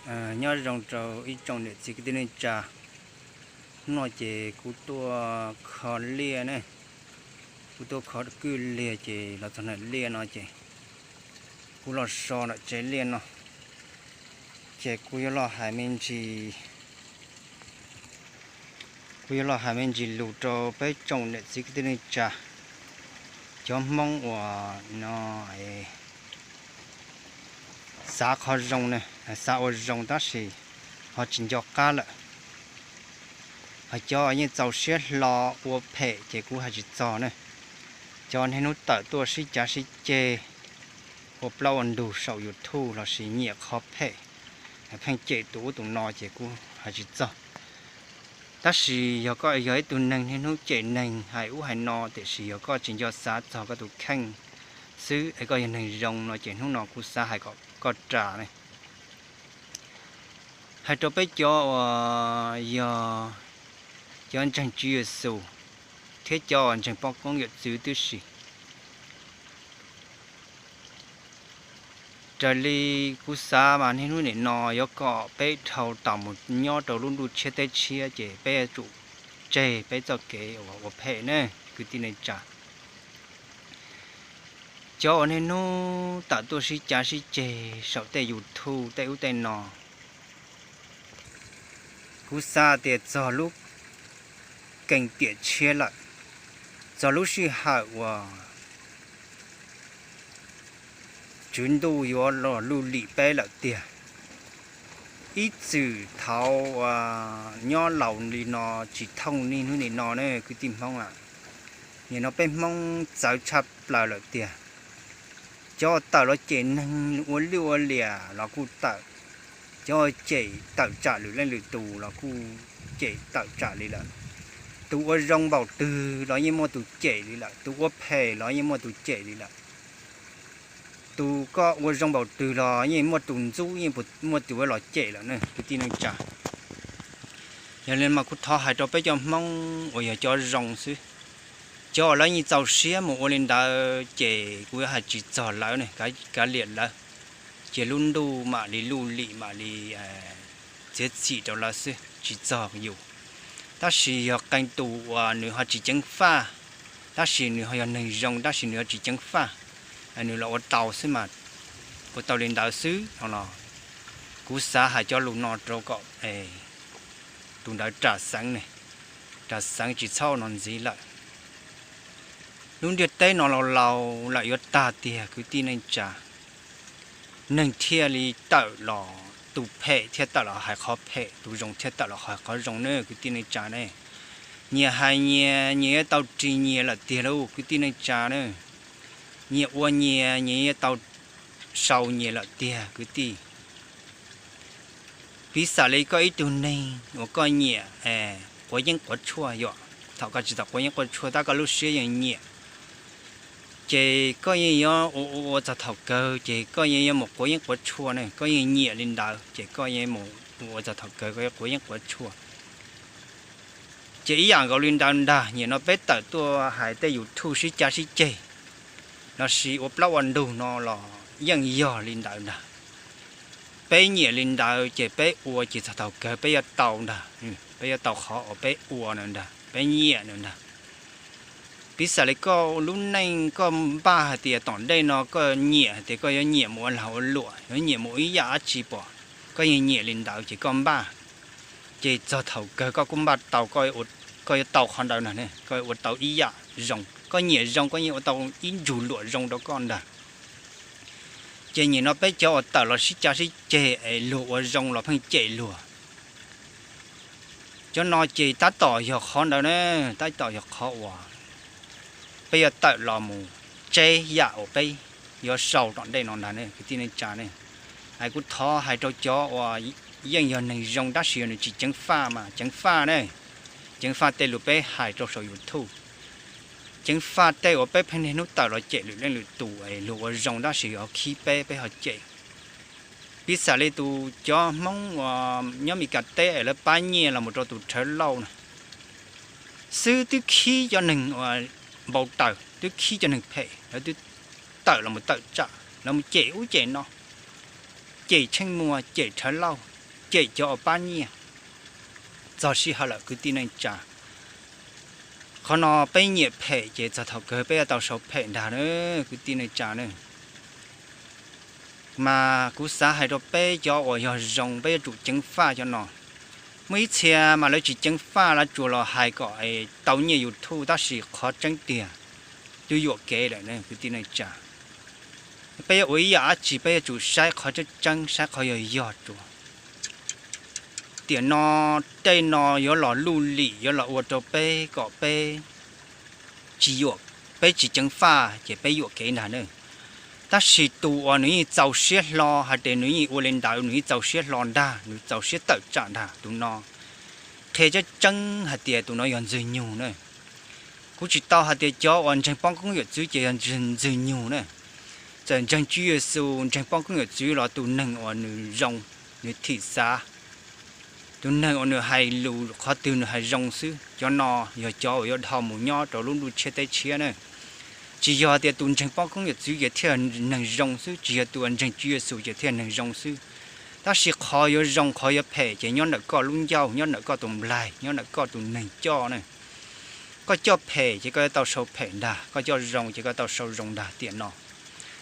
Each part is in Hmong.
Nyob zoo rau ib tsoom niam txiv kwv tij neej tsa. Hnub no ces kuv tuaj kho liaj ne, kuv tuaj kho kwj liaj ces los txog ntawm liaj no ces kuv los so ntawm tsev liaj no, ces kuv yuav los hais me ntsis kuv yuav los hais me ntsis lus rau peb tsoom niam txiv kwv tij neej tsa, cov Hmoob uas no xav qhov zoo ne, xav ua zoo tab sis ho tsis nco qab lawm. Hos cov yeej txaus siab hlo ua phem ces kuv hais tsis txog ne. Cov niaj hnub tawm tuaj sib cav sib ceg, ua plaub ua ntug saum YouTube lossis nyiam qhov phem, pheej cem tus ub tus no ces kuv hais tsis txog. Tab sis yog koj yog ib tug neeg niaj hnub cem neeg hais ub hais no tiam sis yog koj tsis nco xav txog koj tus kheej xwb es koj yog neeg zoo no ces hnub no kuv xav hais kom koj ras ne. Hais rau peb cov uas yog cov ntseeg Tswv Yexus thiab cov uas ntseeg poj koob yawm txwv tib si, raws li kuv xav mas niaj hnub nim no yuav kom peb dhau tau mus nyob rau lub ntuj tshiab teb tshiab ces peb yuav tsum tseg peb txoj kev uas ua phem ne kwv tij neej tsa. Cov uas niaj hnub tawm tuaj sib cav sib ceg saum tej YouTube tej ub tej no, kuv xav tias txog lub keeb tiam tshiab lawm, txog lub sij hawm uas Tswv Ntuj yuav los luj lim peb lawm tiag. Ib txwm thaud nyob laus li no tsis thooj niaj hnub nim no ne kwv tij Hmoob a, nim no peb Hmoob txawv tshaj plaws lawm tiag. Cov tawm los cem neeg ua lwj ua liam los kuj tawm, cov cem tawm tsam lwm leej lwm tus los kuj cem tawm tsam li lawm. Tus ua zoo npaum twg los yeej muaj tus cem li lawm, tus ua phem los yeej muaj tus cem li lawm. Tus koj ua zoo npaum twg los yeej muaj tus ntxub, yeej muaj tus ua los cem lawm ne kwv tij neej tsa. Yog li mas kuv thov hais rau peb cov Hmoob uas yog cov zoo xwb, cov uas lawv yeej txaus siab mus ua li ntawd ces kuv yuav hais tsis txog lawv ne, kav liam lawv, ces lub ntuj mam li luj lim mam li txiav txim rau lawv xwb tsis txog yus. Tab sis yog qee tus uas nws ho tsis ceev faj, tab sis nws ho yog neeg zoo tab sis nws ho tsis ceev faj, nws los ua tau xwb mas, ua tau li ntawd xwb no los kuv xav hais cov lus no rau kom tus ntawd ras xeev ne, ras xeev tsis txhob no ntxiv lawm. Lub ntiaj teb no laus laus lawm yuav tag tiag kwv tij neej tsa. Neeg thiaj li tawm los, tus phem thiaj tawm los hais qhov phem, tus zoo thiaj tawm los hais qhov zoo ne kwv tij neej tsa ne. Nyias hais nyias, nyias yuav tau ris nyias lawm tiag lauj kwv tij neej tsa ne. Nyias ua nyias, nyias yuav tau sau nyias lawm tiag kwv tij. Piv xam li koj ib tug neeg uas koj nyiam quav yeeb quav tshuaj yom, thaum koj tsis tau quav yeeb quav tshuaj tab koj lub siab yeej nyiam, ces koj yeej yuav ua ua txog thaum kawg ces koj yeej yuav mus quav yeeb quav tshuaj ne, koj yeej nyiam li ntawd ces koj yeej mus ua txog thaum kawg koj yuav quav yeeb quav tshuaj. Ces ib yam nkaus li ntawd ntag, nim no peb tawm tuaj hais tej YouTube sib cav sib ceg lossis ua plaub ua ntug no los yeej yog li ntawd ntag. Peb nyiam li ntawd ces peb ua ces txog thaum kawg peb yuav tau ntag, peb yuav tau qhov uas peb ua na ntag, peb nyiam na ntag. Piv xam li koj lub neej koj npaj hais tias tom ntej no koj nyiam hais tias koj yuav nyiam mus ua lag ua luam, yuav nyiam mus ib yam dab tsi pom, koj yeej nyiam li ntawd ces koj npaj, ces txog thaum kawg koj kuj npaj tau, koj yuav tau qhov ntawd na, koj ua tau ib yam zoo, koj nyiam zoo koj yeej ua tau ib ntsug luam zoo rau koj ntag. Ces nim no peb cov uas tawm los sib cav sib ceg es luag ua zoo los pheej cem luag, cov no ces tab tom yog qhov ntawd ne, tab tom yog qhov uas peb yuav tawm los mus tseb yam uas peb yuav sau tom ntej no ntag ne kwv tij neej tsa ne. Es kuv thov hais rau cov uas yeej yog neeg zoo tab sis yog nws tsis ceev faj mas ceev faj ne, ceev faj tej lus peb hais rau saum YouTube, ceev faj tej uas peb pheej niaj hnub tawm los cem lwm leej lwm tus es luag ua zoo tab sis ho khib peb, peb ho cem. Piv xam li tus cov Hmoob uas nyob Mes Kas teb es lawv pab nyiaj los mus rau tus Rhawv Lauj na, xwb twb khib cov neeg uas npau taws, twb khib cov neeg phem, lawv twb tawm los mus tawm tsam, los mus cem ub cem no, cem Tsheej Muas, cem Rhawv Lauj, cem cov uas pab nyiaj txog sij hawm lawm kwv tij neej tsa. Qhov no peb nyiam phem ces txog thaum kawg peb yuav tau sau phem ntag na kwv tij neej tsa na. Mas kuv xav hais rau peb cov uas yog zoo peb yuav tsum ceev faj cov no. Muaj ib txhia mas lawv tsis ceev faj, lawv tsuas los hais kom tau nyiaj YouTube tab sis qhov tseeb tiag twb yuam kev lawm kwv tij neej tsa. Peb yuav ua ib yam dab tsi peb yuav tsum saib qhov tseeb tseeb, saib qhov yog yog tsuas. Tiam no tej no yuav los luj lim yuav los ua rau peb kom peb tsis yuam, peb tsis ceev faj ces peb yuam kev ntag na. Tab sis tus uas nws yeej txaus siab hlo hais tias nws yeej ua li ntawd, nws yeej txaus siab hlo ntag, nws txaus siab tawm tsam ntag, tus no qhia tseeb tseeb hais tias tus no yog ntxwg nyug na. Kuv tsis tau hais tias cov uas ntseeg poj koob yawm txwv ces yog ntxwg nyug na. Txawm ntseeg Tswv Yexus, ntseeg poj koob yawm txwv los tus neeg uas nws zoo, nws thim xav, tus neeg uas nws hais lus qhov twg nws hais zoo xwb, cov no yog cov uas yuav dhau mus nyob rau lub ntuj tshiab teb tshiab na. Tsis yog tias tus ntseeg poj koob yawm txwv ces thiaj neeg zoo xwb, tsis yog tus uas ntseeg Tswv Yexus ces thiaj neeg zoo xwb. Tab sis qhov yuav zoo qhov yuav phem ces nyob ntawm koj lub ncauj, nyob ntawm koj tus nplaig, nyob ntawm koj tus neeg coj na. Koj coj phem ces koj yuav tau sau phem ntag, koj coj zoo ces koj tau sau zoo ntag tiam no.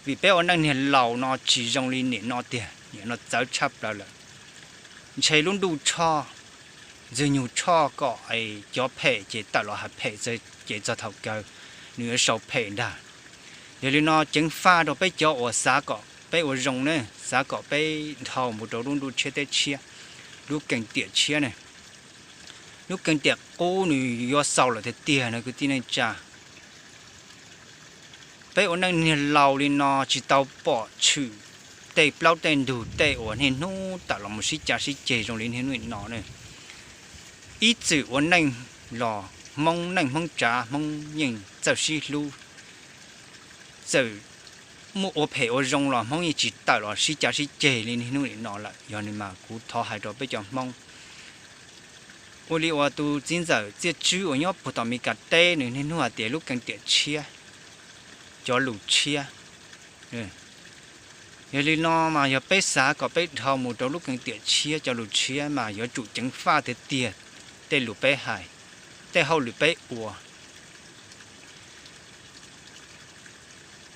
Vim peb ua neej niag laus no tsis zoo li nim no tiag, nim no txawv tshaj plaws lawm. Ntshe lub ntuj tshoj, ntxwg nyug tshoj kom cov phem ces tawm los hais phem, ces txog thaum kawg nws yuav sau phem ntag. Yog li no ceev faj rau peb cov uas xav kom peb ua zoo ne, xav kom peb dhau mus rau lub ntuj tshiab teb tshiab, lub keeb tiam tshiab ne. Lub keeb tiam qub nws yuav xaus lawm tiag tiag no kwv tij neej tsa. Peb ua neej niag laus li no tsis tau pom tshwm tej plaub tej ntug tej uas niaj hnub tawm los mus sib cav sib ceg zoo li niaj hnub nim no ne. Ib txwm ua neej los Hmoob neej Hmoob tsav Hmoob yeej txawj sib hlub, txawm muaj ua phem ua zoo los Hmoob yeej tsis tawm los sib cav sib ceg li niaj hnub nim no lawm. Yog li mas kuv thov hais rau peb cov Hmoob, ua li uas tus txiv ntxawm Txiaj Tswb uas nyob puag tom Mes Kas teb nws niaj hnub hais tias lub keeb tiam tshiab, cov lus tshiab. Yog li no mas yog peb xav kom peb dhau mus rau lub keeb tiam tshiab cov lus tshiab mas yuav tsum ceev faj tiag tiag tej lus peb hais, tej hauj lwm peb ua.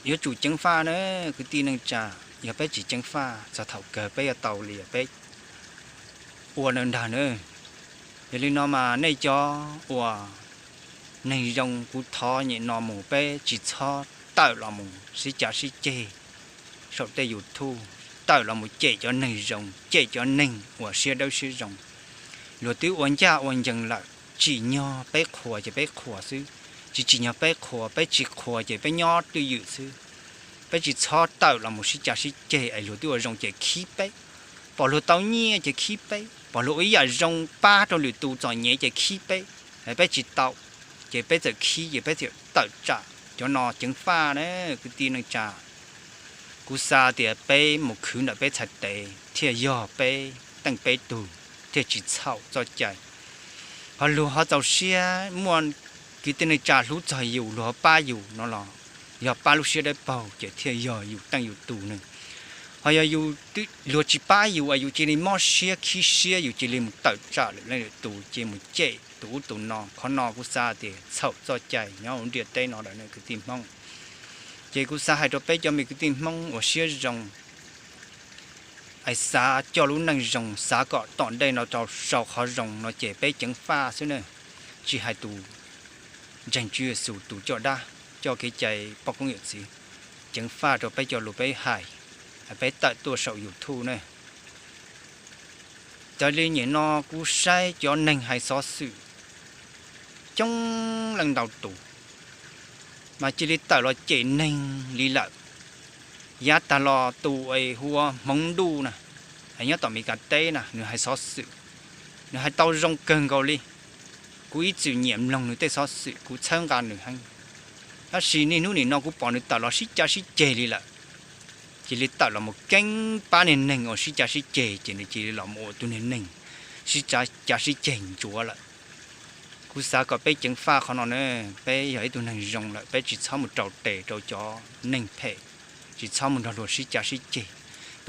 Yuav tsum ceev faj na kwv tij neej tsa, yog peb tsis ceev faj txog thaum kawg peb yuav tau li peb ua na ntag na. Yog li no mas nej cov uas neeg zoo kuv thov nyem no mus peb tsis txhob tawm los mus sib cav sib ceg saum tej YouTube, tawm los mus cem cov neeg zoo, cem cov neeg uas siab dawb siab zoo. Luag twb ua ncaj ua ncees lawm, tsim nyog peb qhuas ces peb qhuas xwb, tsis tsim nyog peb qhuas, peb tsis qhuas ces peb nyob twj ywm xwb. Peb tsis txhob tawm los mus sib cav sib ceg es luag twb ua zoo ces khib peb, pom luag tau nyiaj ces khib peb, pom luag ua ib yam zoo pab rau lwm tus txom nyem ces khib peb, peb tsis tau, ces peb txawm khib ces peb txawm tawm tsam. Cov no ceev faj na kwv tij neej tsa. Kuv xav tias peb mus khwv ntawm peb txhais tes thiaj yog peb teej peb tug, thiaj tsis txhaum txoj cai. Ho luag ho txaus siab muaj kwv tij neej tsa hlub txog yus, luag ho pab yus no los yog pab lub siab dawb paug ces thiaj yog yus teej yus tug ne. Ho yog luag tsis pab yus es yus cia li mob siab khib siab, yus cia li mus tawm tsam lwm leej lwm tus, cia li mus cem tus ub tus no, qhov no kuv xav tias txhaum txoj cai nyob hauv ntiaj teb no lawm ne kwv tij Hmoob. Ces kuv xav hais rau peb cov me kwv tij Hmoob uas siab zoo es xav coj lub neej zoo, xav kom tom ntej no rau sau qhov zoo no ces peb ceev faj xwb na. Tsis hais tus ntseeg Tswv Yexus, tus coj dab, coj kev cai poj koob yawm txwv, ceev faj rau peb cov lus peb hais, peb tawm tuaj saum YouTube ne. Raws li nim no kuv saib cov neeg hais xov xwm coob leej ntau tus, mas cia li tawm los cem neeg li lawm. Yav tag los tus es hu ua Hmoov Ntuj na, nyob tom Mes Kas teb na, nws hais xov xwm, nws hais tau zoo kawg nkaus li. Kuv ib txwm nyiam mloog nws tej xov xwm, kuv txhawb nqa nws heev. Tab sis niaj hnub nim no kuv pom nws tawm los sib cav sib ceg li lawm. Cia li tawm los mus keeb pab niag neeg uas sib cav sib ceg, ces nws cia li los mus ua tus niag neeg sib cav sib ceg ntsuav lawm. Kuv xav kom peb ceev faj qhov no na, peb yog ib tug neeg zoo lawm peb tsis txhob mus rau tes rau cov neeg phem, tsis txhob mus nrog luag sib cav sib ceg.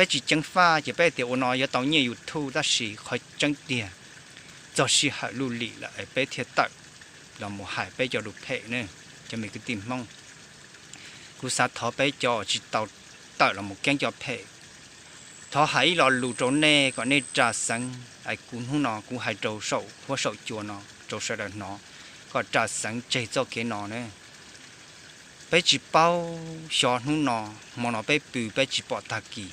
Peb tsis ceev faj ces peb tias ua no yuav tau nyiaj YouTube, tab sis qhov tseeb tiag, txog sij hawm luj lim lawm peb thiaj tawm los mus hais peb cov lus phem ne, cov me kwv tij Hmoob. Kuv xav thov peb cov tsis tau tawm los mus keeb cov phem, thov hais ib lo lus rau nej kom nej ras xeev. Kuv hnub no kuv hais rau saum huab saum cua no rau sawv daws hnov, kom ras xeev tseg txoj kev no ne. Peb tsis paub xyov hnub no, hmo no peb pw peb tsis pom tag kis,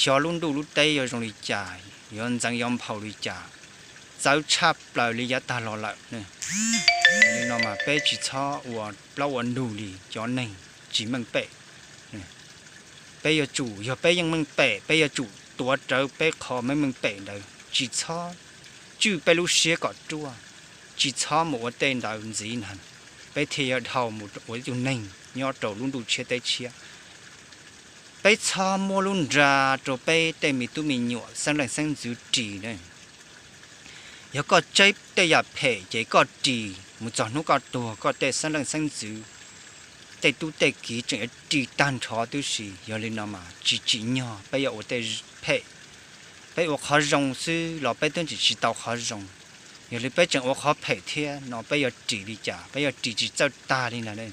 xyov lub ntuj lub teb yuav zoo li cas, yuav ntxeev yuav nphau li cas, txawv tshaj plaws li yav tag los lawm. Li no mas peb tsis txhob ua plaub ua ntug li cov neeg tsis meej pem. Peb yuav tsum, yog peb yeej meej pem, peb yuav tsum tuav rawv peb qhov meej meej pem ntawd, tsis txhob tswj peb lub siab kom ruaj, tsis txhob mus ua tej ntawd ntxiv na, peb thiaj yuav dhau mus ua ib tug neeg nyob rau lub ntuj tshiab teb tshiab. Peb txhob muab lub nra rau peb tej me tub me nyuam xeeb leej xeeb ntxwv ris na. Yog koj tseb tej yam phem ces koj ris mus txog hnub koj tuag, koj tej xeeb leej xeeb ntxwv, tej tub tej kiv tseem yuav ris tag nrho tib si. Yog li no mas tsis tsim nyog peb yuav ua tej phem. Peb ua qhov zoo xwb los peb twb tsis tau qhov zoo. Yog li peb tseem ua qhov phem thiab no peb yuav ris li cas? Peb yuav ris tsis txawj tag li ntag.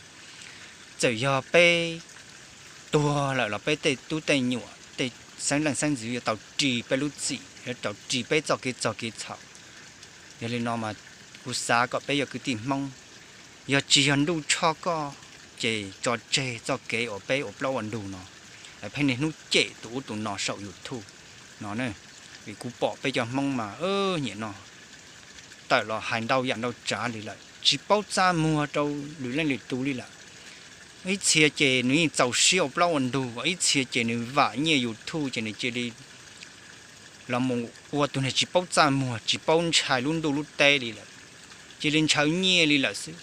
Txawm yog peb tuag lawm los peb tej tub tej nyuam, tej xeeb leej xeeb ntxwv yuav tau ris peb lub txim, yuav tau ris peb txoj kev txog kev txhaum. Yog li no mas kuv xav kom peb yog kwv tij Hmoob, yog tsis yog ntuj tshoj koj, ces tso tseg txoj kev uas peb ua plaub ua ntug no, pheej niaj hnub cem tus ub tus no saum YouTube no. Vim kuv pom peb cov Hmoob mas nyiam no tawm los hais ntau yam ntau tsav li lawm, tsis paub txaj muag rau lwm leej lwm tus li lawm. Ib txhia ces nws yeej txaus siab ua plaub ua ntug, ib txhia ces nws vam nyiaj YouTube ces nws cia li los mus ua tus neeg tsis paub txaj muag, tsis paub ntshai lub ntuj lub teb li lawm, cia li ntshaw nyiaj li lawm xwb.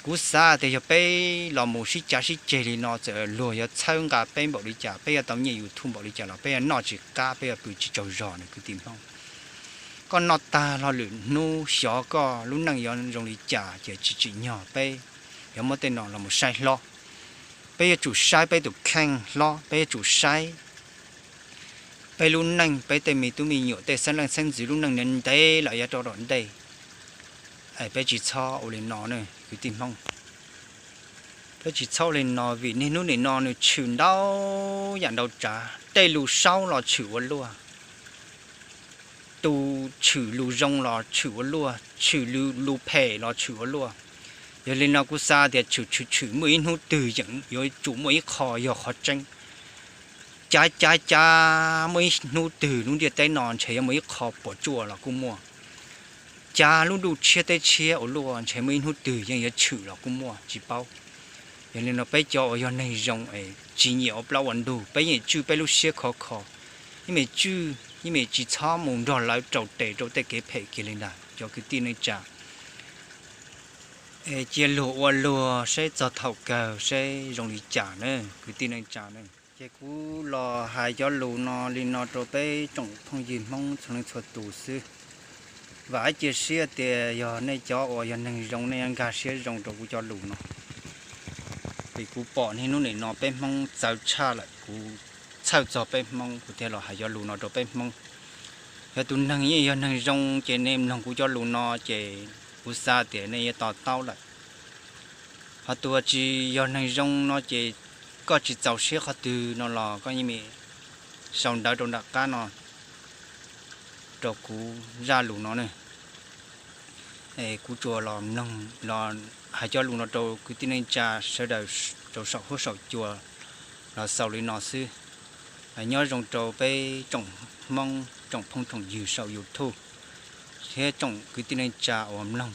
Kuv xav tias yog peb los mus sib cav sib ceg li no, txawm luag yuav txhawb nqa peb npaum li cas, peb yuav tau nyiaj YouTube npaum li cas los peb yuav noj tsis qab, peb yuav pw tsis tsaug zog ne kwv tij Hmoob. Koj noj tag los lwm hnub xyov koj lub neej yuav zoo li cas, ces tsis tsim nyog peb yuav muab tej no los mus saib hlob. Peb yuav tsum saib peb tus kheej hlob, peb yuav tsum saib peb lub neej, peb tej me tub me nyuam, tej xeeb leej xeeb ntxwv lub neej ntev ntev lawm yav rau tom ntej. Peb tsis txhob ua li no ne kwv tij Hmoob. Peb tsis txhob ua li no vim niaj hnub nim no nws tshwm ntau yam ntau tsav, tej lus saub los tshwm ua luaj, tus tshwm lus zoo los tshwm ua luaj, tshwm lus phem los tshwm ua luaj. Yog li no kuv xav tias tshwm tshwm tshwm muaj ib hnub twg yeej yuav tsum muaj ib qho yog qhov tseeb. Cav cav cav muaj ib hnub twg lub ntiaj teb no ntshe yuav muaj ib qho puas tsuaj los kuj muaj. Cav lub ntuj tshiab teb tshiab ua luaj ntshe muaj ib hnub twg yeej yuav tshwm los kuj muaj tsis paub. Yog li no peb cov uas yog neeg zoo es tsis nyiam ua plaub ua ntug, peb yeej tswj peb lub siab khov kho, yeej meem tswj, yeej meem tsis txhob mus nrog lawv raus tes rau tej kev phem kiag li ntag cov kwv tij neej tsa. Es cia luag ua luag seb txog thaum kawg seb zoo li cas na kwv tij neej tsa na. Ces kuv los hais cov lus no li no rau peb tsoom phooj ywg Hmoob txhua leej txhua tus xwb. Vam ib cia siab tias yog nej cov uas yog neeg zoo nej yuav nkag siab zoo rau kuv cov lus no. Vim kuv pom niaj hnub nim no peb Hmoob txawv tshaj lawm, kuv txhawj txog peb Hmoob kuv thiaj los hais cov lus no rau peb Hmoob. Yog tus neeg yeej yog neeg zoo ces nej mloog kuv cov lus no ces kuv xav tias nej yuav to taub lawm. Ho tus uas tsis yog neeg zoo no ces koj tsis txaus siab qhov twg no los koj yeej meem sau ntawv rau nram qab no rau kuv zaj lus no ne. Kuv tsuas los mloog los hais cov lus no rau kwv tij neej tsa sawv daws rau saum huab saum cua los xaus li no xwb. Nyob zoo rau peb tsoom Hmoob tsoom phooj tsoom ywg saum YouTube thiab tsoom kwv tij neej tsa uas mloog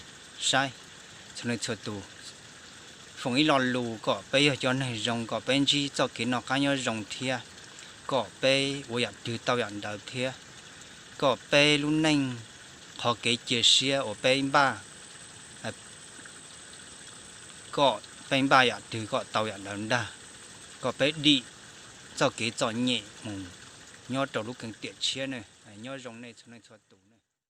saib txhua leej txhua tus. Foom ib lo lus kom peb yog cov neeg zoo kom peb ntsib txoj kev noj qab nyob zoo thiab kom peb ua yam twg tau yam ntawd thiab kom peb lub neej qhov kev cia siab uas peb npaj kom peb npaj yam twg kom tau yam ntawd ntag, kom peb dim txoj kev txom nyem mus nyob rau lub keeb tiam tshiab ne. Nyob zoo nej txhua leej txhua tus.